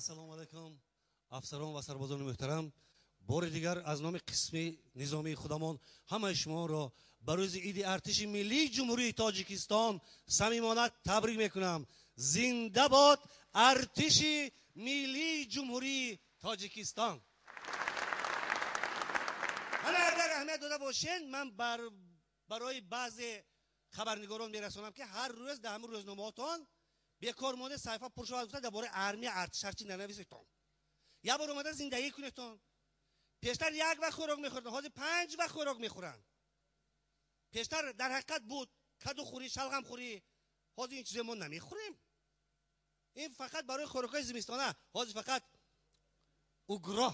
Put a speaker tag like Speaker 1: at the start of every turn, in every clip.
Speaker 1: Ассалому алайкум, афсарон ва сарбозони муҳтарам. Бори дигар аз номи қисми низомии худамон ҳамаи шуморо ба рӯзи иди артиши миллии Ҷумҳурии Тоҷикистон самимона табрик мекунам. Зинда бод артиши миллии Ҷумҳурии Тоҷикистон! Ҳала агар аҳамият дода бошед, ман барои баъзе хабарнигорон мерасонам, ки ҳар рӯз дар ҳамин рӯзномаотон бекор монда саҳифа пур шавад, гуфта дар бораи армия, артиш ҳарчи нанависетон. Як бор омада зиндагӣ кунедтон. Пештар як вақт хӯрок мехӯрданд, ҳозир 5 вақт хӯрок мехӯранд. Пештар дар ҳақиқат буд кадухӯрӣ, шалғамхӯрӣ. Ҳозир ин чизе мо намехӯрем. Ин фақат барои хӯрокҳои зимистона. Ҳозир фақат угро,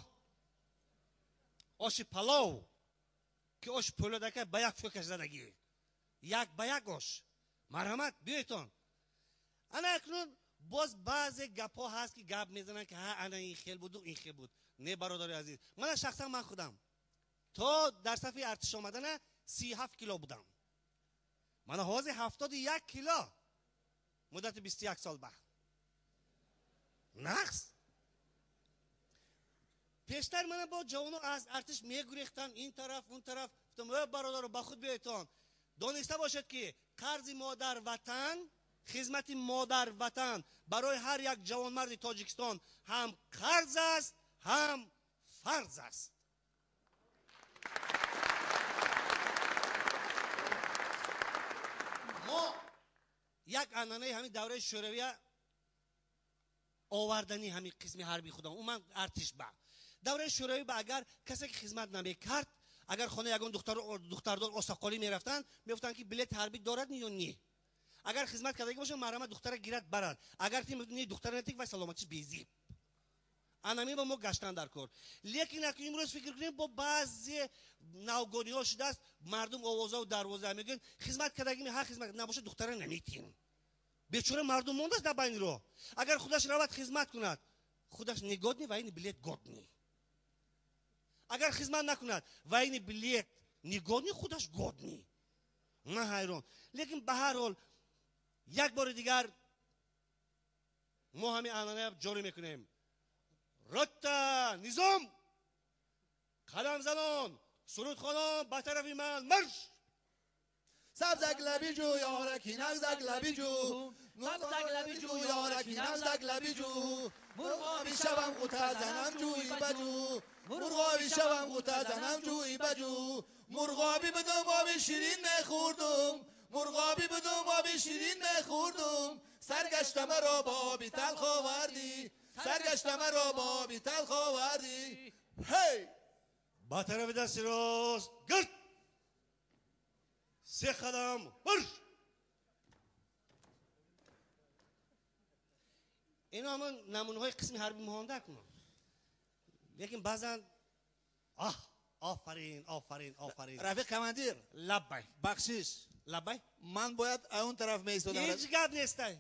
Speaker 1: оши палов, ки ош пӯлодака ба як фӯкаш задагӣ, як ба як ош. Марҳамат, биёедтон. Ана акнун боз баъзе гапҳо ҳаст, ки гап мезананд, ки ҳа, ана ин хел буду ин хел буд. Не, бародари азиз, мана шахсан ман худам то дар сафи артиш омадана 37 кило будам. Мана ҳозир 71 кило, муддати 21 сол ба нақс. Пештар мана бо ҷавоно аз артиш мегурехтанд ин тараф, он тараф. Гуфтам, э бародаро, ба худ биёедтон. Дониста бошед, ки қарзи модар ватан, хизмати модар ватан барои ҳар як ҷавонмарди Тоҷикистон ҳам қарз аст, ҳам фарз аст. Мо як анъанаи ҳамин давраи шӯравия овардани ҳамин қисми ҳарби худам, умуман артиш ба давраи шӯравӣ ба агар касе ки хизмат намекард, агар хонаи ягон духтардор осақолӣ мерафтанд, мегуфтанд, ки билет ҳарбӣ дорад ё не. Агар хизмат кардагӣ бошад, марҳамат, духтара гирад барад. Агар не, духтара натик, вай саломатиш безеб. Анамин ба мо гаштан дар кор. Лекин аку имрӯз фикр кунем, бо баъзе навгониҳо шудааст, мардум овозаву дарвоза мегӯянд, хизмат кардагӣ ҳа, хизмат набошад, духтара наметиҳем. Бечора мардум мондааст дар байни роҳ. Агар худаш равад хизмат кунад, худаш негодный, военный билет годный. Агар хизмат накунад, военный билет негодный, худаш годный. Ман ҳайрон. Лекин ба ҳар ҳол як бори дигар мо ҳамин анъана ҷорӣ мекунем. Рота низом, қадамзанон, сурудхонон ба тарафи ман марш!
Speaker 2: Сабзак лаби ҷӯ, ёраки нағзак лаби ҷӯ, сабзак лаби ҷӯ, ёраки нағзак лаби ҷӯ, мурғоби шавам ғута занам ҷӯи баҷӯ, мурғоби шавам ғута занам ҷӯи баҷӯ, мурғоби будум оби ширин мехӯрдум, мурғоби будум оби ширин мехӯрдум, саргашта маро ба оби талх овардӣ, саргашта маро ба оби талх овардӣ. Ҳей!
Speaker 1: Ба тарафи дасти рост гирд! Се қадам марш! Ино ҳамон намунаҳои қисми ҳарби моҳонда кунам. Лекин баъзан аҳ, офарин, офарин, офарин.
Speaker 2: Рафиқ командир.
Speaker 1: Лаббай.
Speaker 2: Бахшиш.
Speaker 1: Лаббай.
Speaker 2: Ман бояд он тараф меистодам.
Speaker 1: Ҳеҷ гап нестай.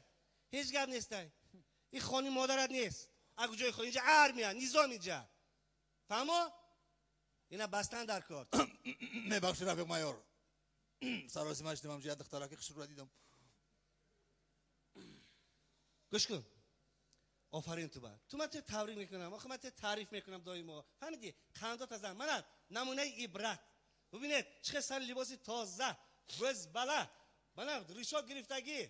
Speaker 1: Ҳеҷ гап нестай. Ин хони модарат нест. Агу ҷои хон, инҷа армия, низом инҷа. Фаҳмо? Ина бастан дар кор.
Speaker 2: Мебахши, рафиқ майор. Саросима шудам, ҷиҳат духтараки хушрӯ дидам.
Speaker 1: Гӯш кун. Офарин ту ба. Ту ман табрик мекунам. Охи ман таъриф мекунам доимо. Фаҳмидӣ? Қандо таза. Манат намунаи ибрат. Бубинед, чӣ хел сар либоси тоза, бӯзбала. Мана ришо гирифтагӣ.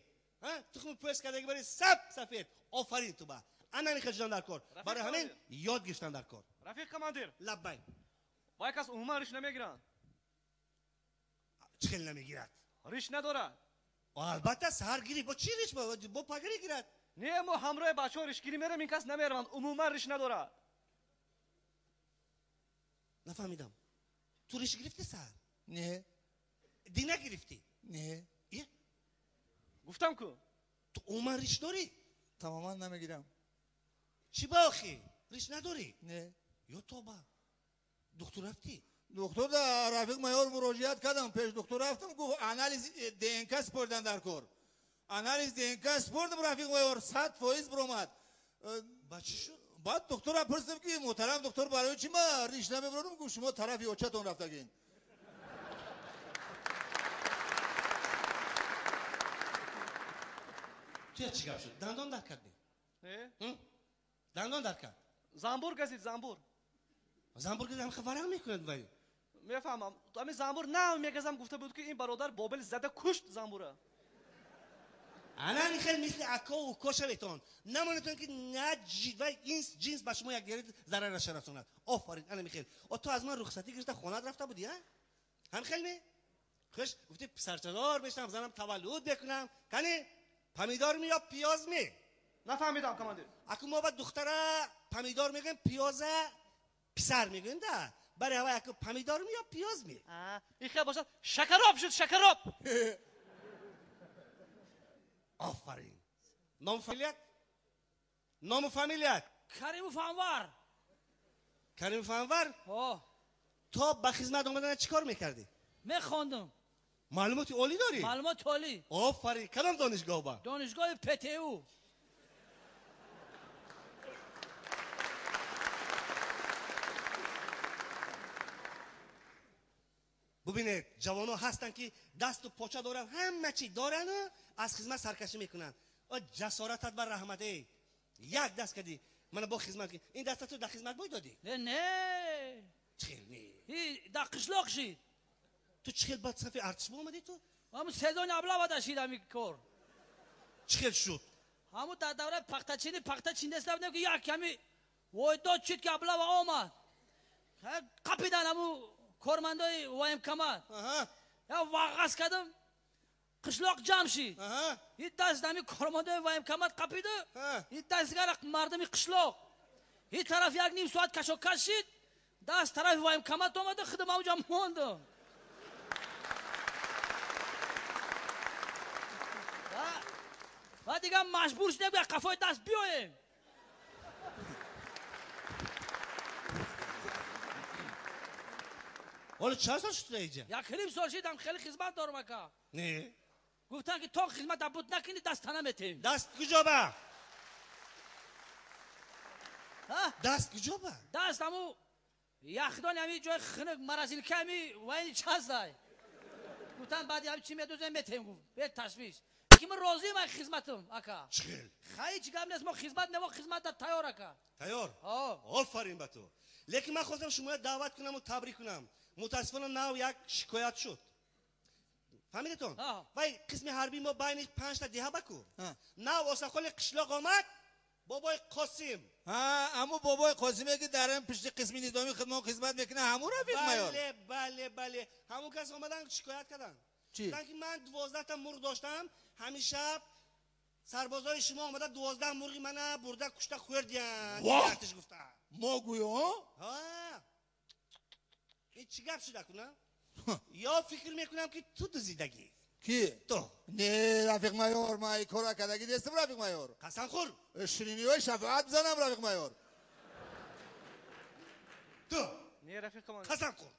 Speaker 1: Ҳа? Тухми пӯст кардагӣ барои сап сафед. Офарин ту ба. Ана мехел шудан дар кор. Барои ҳамин ёд гирифтан дар кор.
Speaker 3: Рафиқ командир.
Speaker 1: Лаббай.
Speaker 3: Вай кас умуман риш намегиранд.
Speaker 1: Чӣ хел намегирад?
Speaker 3: Риш надорад.
Speaker 1: Албатта саҳар гирифт. Бо чӣ риш? Бо пагри гирад.
Speaker 3: Не, мо ҳамроҳи бачаҳо ришгирӣ мерем, ин кас намераванд. Умуман риш надорад.
Speaker 1: Нафаҳмидам. Ту риш гирифтӣ саҳар?
Speaker 2: Не.
Speaker 1: Ди нагирифтӣ?
Speaker 2: Не.
Speaker 1: Е?
Speaker 3: Гуфтам ку.
Speaker 1: Ту умуман риш дорӣ?
Speaker 2: Тамоман намегирам.
Speaker 1: Чӣ ба охи? Риш надорӣ?
Speaker 2: Не.
Speaker 1: Ё тоба. Духтур рафтӣ?
Speaker 2: Доктор да рафиқ майор муроҷиат кардам. Пеш доктор рафтам, гуфт анализ ДНК спордан дар кор. Анализ ДНК спордам, рафиқ майор, 100% биромад.
Speaker 1: Ба чӣ шуд?
Speaker 2: Баъд доктора пурсидам, ки муҳтарам доктор, барои чӣ ман риш намебарорам? Гуфт, шумо тарафи очатон рафтагин.
Speaker 1: Ту чӣ гап шуд? Дандон дард кардӣ?
Speaker 3: Не.
Speaker 1: Дандон дард кард.
Speaker 3: Занбур газид, занбур.
Speaker 1: Занбур газид, ҳам варақ мекунад вай.
Speaker 3: Мефаҳмам. Ҳамин занбур нав мегазам гуфта буд ки ин бародар Бобил зада кушт занбура.
Speaker 1: Ана михел мисли ако уко шаветон. Намонетон ки на вай ин ҷинс ба шумо як дигари зарараш расонад. Офарин, ана михел. О ту аз ман рухсатӣ гирифта хонат рафта будӣ, а? Ҳам хел не? Хуш, гуфти писарчадор мешавам, занам таваллуд мекунам. Кани? Помидор ми ё пиёз ми?
Speaker 3: Нафаҳмидам, командир.
Speaker 1: Аку мо ба духтара помидор мегӯем, пиёза писар мегӯем да. Барои ҳавай аку помидор ми ё пиёз ми?
Speaker 3: Ин хел бошад, шакароб шуд, шакароб.
Speaker 1: Офарин. Ному фамилият? Ному фамилият?
Speaker 4: Каримов Анвар.
Speaker 1: Каримов Анвар?
Speaker 4: Ҳо.
Speaker 1: То ба хизмат омадана чӣ кор мекардӣ?
Speaker 4: Мехондам.
Speaker 1: Маълумоти олӣ дорӣ?
Speaker 4: Маълумоти олӣ.
Speaker 1: Офарин. Кадом донишгоҳ ба?
Speaker 4: Донишгоҳи ПТУ.
Speaker 1: Бубинед, ҷавонҳо ҳастанд ки дасту поча доранд, ҳама чӣ дорану аз хизмат саркашӣ мекунанд. О ҷасоратат бар раҳмат, эй. Як даст кардӣ, мана бо хизмат ки. Ин даста ту дар хизмат бой додӣ?
Speaker 4: Не, не.
Speaker 1: Чӣ хел не?
Speaker 4: И дар қишлоқ шид.
Speaker 1: Ту чӣ хел бад сафи артиш омадӣ ту?
Speaker 4: Ҳамун сезони аблава дашид ҳамин кор.
Speaker 1: Чӣ хел шуд?
Speaker 4: Ҳамун дар давраи пахтачинӣ пахта чиндеста будем ки як ками войдод шуд ки аблава омад. Қапидан ҳамун кормандои военкомат. Я вағаз кардам, қишлоқ ҷамъ шид. И даст ҳамин кормандои военкомат қапиду, и даст дигар мардуми қишлоқ. И тараф як ним соат кашокаш шид, даст тарафи военкомат омаду худам ҳамунҷо мондам. Ва дигар маҷбур шудем ки қафои даст биёем.
Speaker 1: Ҳоло чанд сол шуд инҷа?
Speaker 4: Як ним сол шидам, хеле хизмат дорам ака.
Speaker 1: Не.
Speaker 4: Гуфтан ки то хизмат буд накунӣ даст тана метем.
Speaker 1: Даст куҷо ба? Даст куҷо ба?
Speaker 4: Даст ҳаму яхдони ҳамин ҷои хунук морозилка ҳами вайни чаздай. Гуфтан баъди ҳами чӣ медозем метем гуфт. Бе ташвиш. Ки ман розиам аз хизматам ака.
Speaker 1: Чӣ хел?
Speaker 4: Хай ҳеҷ гап нест, мо хизмат немо, хизмат дар тайёр ака.
Speaker 1: Тайёр?
Speaker 4: Ҳо.
Speaker 1: Офарин ба ту. Лекин ман хостам шуморо даъват кунаму табрик кунам. Мутаассифона нав як шикоят шуд. Фаҳмидетон? Вай қисми ҳарбии мо байни панҷта деҳа ба ку. Нав осақоли қишлоқ омад, бобои Қосим.
Speaker 2: Ҳамун бобои Қосиме ки дар пишти қисми низомӣ хидмат хизмат мекунад, ҳамун рафиқ майор?
Speaker 1: Бале, бале, бале. Ҳамун кас омадан шикоят карданд.
Speaker 2: Чӣ?
Speaker 1: Гуфтанд ки ман 12 та мурғ доштам, ҳамин шаб сарбозои шумо омада 12 мурғи мана бурда кушта хӯрдиянд. Артиш гуфта.
Speaker 2: Мо гӯё?
Speaker 1: Ҳа. Ин чӣ гап шуда кунам? Ё фикр мекунам ки ту дуздидагӣ.
Speaker 2: Ки?
Speaker 1: Ту.
Speaker 2: Не, рафиқ майор, ман ин корро кардагӣ нестам, рафиқ майор.
Speaker 1: Қасам хӯр.
Speaker 2: Шириниҳои шафоат бизанам, рафиқ майор.
Speaker 1: Ту.
Speaker 3: Не, рафиқ командир.
Speaker 1: Қасам хӯр.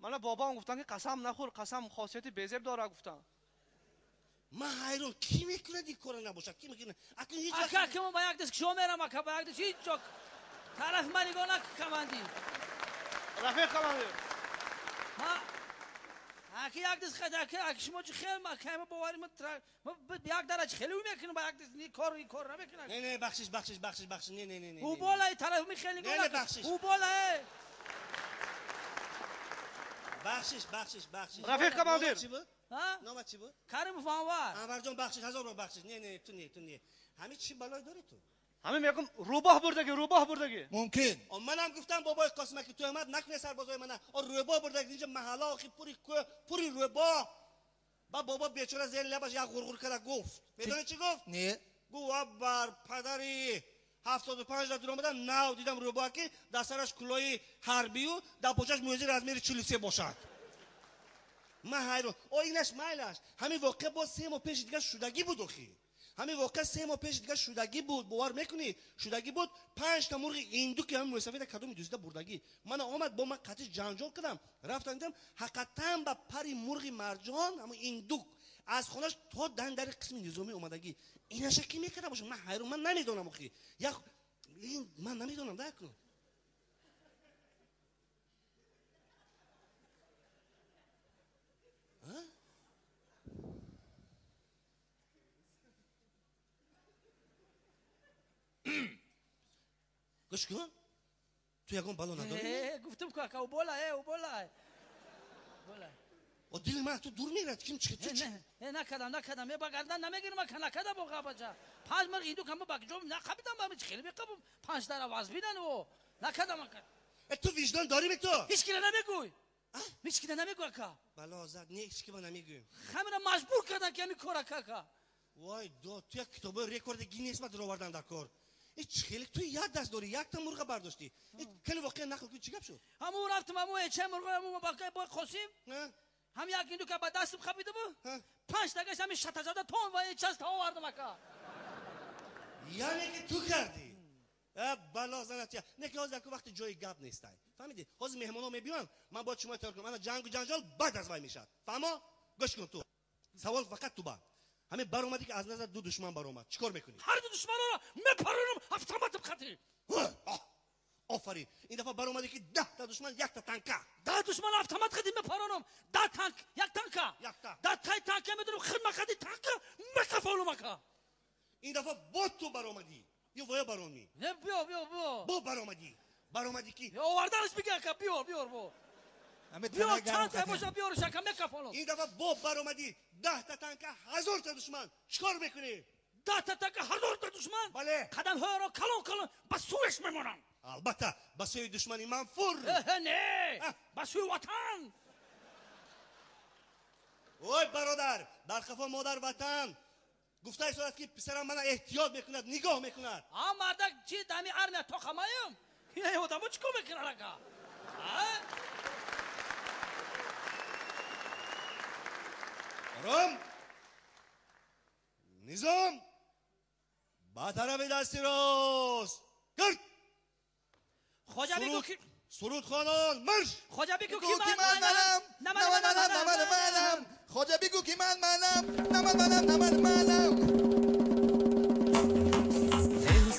Speaker 3: Мана бобам гуфтан ки қасам нахӯр, қасам хосияти безеб дорад гуфтан.
Speaker 1: Ман ҳайрон, кӣ мекунад ин корро набошад? Кӣ мекунад? Акун ҳеҷ вақт
Speaker 4: Ака, ки ман ба як даст кишо мерам, ака, ба як даст ҳеҷ ҷо тарафи ман нигоҳ накун, командир.
Speaker 3: Рафиқ командир.
Speaker 4: Ма аки як даст хед, аки, аки шумо чӣ хел, ма кайма боварӣ, ма ма як дараҷа хеле ӯ мекунам, ба як даст ни кор, ин кор намекунам.
Speaker 1: Не, не, бахшиш, бахшиш, бахшиш, бахшиш, не, не, не, не.
Speaker 4: Ӯ бола, ин тарафи ми хеле нигоҳ
Speaker 1: Не, не,
Speaker 4: накун.
Speaker 1: бахшиш.
Speaker 4: Ӯ бола, э.
Speaker 1: Бахшиш, бахшиш, бахшиш.
Speaker 3: Рафиқ командир.
Speaker 1: Номат чӣ буд?
Speaker 4: Ҳа?
Speaker 1: Номат чӣ буд?
Speaker 4: Каримов Анвар.
Speaker 1: Анварҷон, бахшиш, ҳазор бор бахшиш. Не, не, ту не, ту не. Ҳамин чӣ балой дорӣ ту?
Speaker 3: Ҳамин мегӯм рӯбоҳ бурдагӣ, рӯбоҳ бурдагӣ.
Speaker 2: Мумкин.
Speaker 1: О, манам гуфтам бобои Қосима ки туҳмат накунед сарбозои мана. О, рӯбоҳ бурдагӣ, инҷа маҳалла охи пури кӯ, пури рӯбоҳ. Ба бобо бечора зери лабаш як ғурғур карда гуфт. Медонӣ чӣ гуфт?
Speaker 2: Не.
Speaker 1: Гуфт, бар падари 75 дар омада нав дидам рӯбоҳ ки дар сараш кулоҳи ҳарбию дар почаш мӯзи размери 43 бошад. Ман ҳайрон. О, инаш майлаш. Ҳамин воқеа боз 3 моҳ пеши дигар шудагӣ буд охи. Ҳамин воқеа 3 моҳ пеши дигар шудагӣ буд. Бовар мекунӣ? Шудагӣ буд. 5 та мурғи инду ки ҳамин мӯйсафеда кадоми дуздида бурдагӣ. Мана омад бо ман қатиш ҷанҷол кардам. Рафтам дидам ҳақиқатан ба пари мурғи марҷон ҳамин индук аз хонаш то дандари қисми низомӣ омадагӣ. Инаша кӣ мекарда бошад? Ман ҳайрон, ман намедонам охи. Як ин ман намедонам да акнун. Гӯш кун, ту ягон бало надорӣ?
Speaker 4: Гуфтам ку ака, убола, убола.
Speaker 1: О, дили ман ту дур мерад, ким чи?
Speaker 4: Накардам, накардам, ба гардан намегирам ака, накардам боға бача. Панҷ мирғ инду кама ба ҷо нақабидам, ба хеле меқабам. Панҷ тара вазбидан о. Накардам ака.
Speaker 1: Ту виҷдон дорӣ ми ту?
Speaker 4: Ҳеч кира намегӯй. Ҳеч кира намегӯй ака.
Speaker 1: Бало зад, не, ҳеч кира намегӯем.
Speaker 4: Ҳамина маҷбур кардан ки ҳамин кор ака ака.
Speaker 1: Вой, до, ту як китоби рекорди Гиннес ма даровардан дар кор. Чӣ хеле ту як даст дорӣ, якта мурға бардоштӣ. Кани воқеан нақл кун, чӣ гап шуд?
Speaker 4: Ҳамун рафтам, ҳамун эча мурға, ҳамун бой Қосим. Ҳам як инду ка ба дастам хапида бу. Панҷ тагаш ҳамин шатазада тон ва эчас та овардам ака.
Speaker 1: Яъне ки ту кардӣ? Бало занат. Не ки ҳозир яку вақти ҷои гап нестай. Фаҳмидӣ? Ҳозир меҳмонҳо мебиёнд, ман бояд шумо тайёр кунам. Ана ҷангу ҷанҷол баъд аз вай мешавад. Фаҳмо? Гӯш кун ту. Савол фақат ту ба. Ҳамин баромадӣ ки аз назар ду душман баромад. Чӣ кор мекунӣ?
Speaker 4: Ҳар ду душманро мепаронам автоматам хати.
Speaker 1: Офарин. Ин дафъа баромадӣ ки 10 та душман, якта танка.
Speaker 4: 10 душман автомат хати мепаронам. 10 танк, як танка.
Speaker 1: Якта.
Speaker 4: Дар тай танка медонам хидма хати танка мекафонам ака.
Speaker 1: Ин дафъа бо ту баромадӣ. Ё воя баромӣ?
Speaker 4: Не, биё, биё, биё.
Speaker 1: Бо баромадӣ. Баромадӣ ки
Speaker 4: оварданаш биги ака, биёр, биёр бо. Биёр, чанд та боша биёрш ака, мекафонам.
Speaker 1: Ин дафъа бо баромадӣ 10 та танка, 1000 та душман. Чӣ кор мекунӣ?
Speaker 4: 10 та танка, 1000 та душман?
Speaker 1: Бале.
Speaker 4: Қадамҳоро калон калон ба сӯяш мемонам.
Speaker 1: Албатта, ба сӯи душмани манфур.
Speaker 4: Не, ба сӯи ватан.
Speaker 1: Ой, бародар, дар қафо модар ватан. Гуфта истодааст ки писарам мана эҳтиёт мекунад, нигоҳ мекунад.
Speaker 4: А мардак чи дами армия тоқамаем? Одамо чӣ кор мекунад ака?
Speaker 1: Ором, низом, ба тарафи дасти рост гирд.
Speaker 4: Хоҷа бигӯ ки
Speaker 1: Сурудхонон марш!
Speaker 4: Хоҷа бигӯ
Speaker 2: ки ман манам, на ман манам, на ман манам. Хоҷа бигӯ ки ман манам, на ман манам, на ман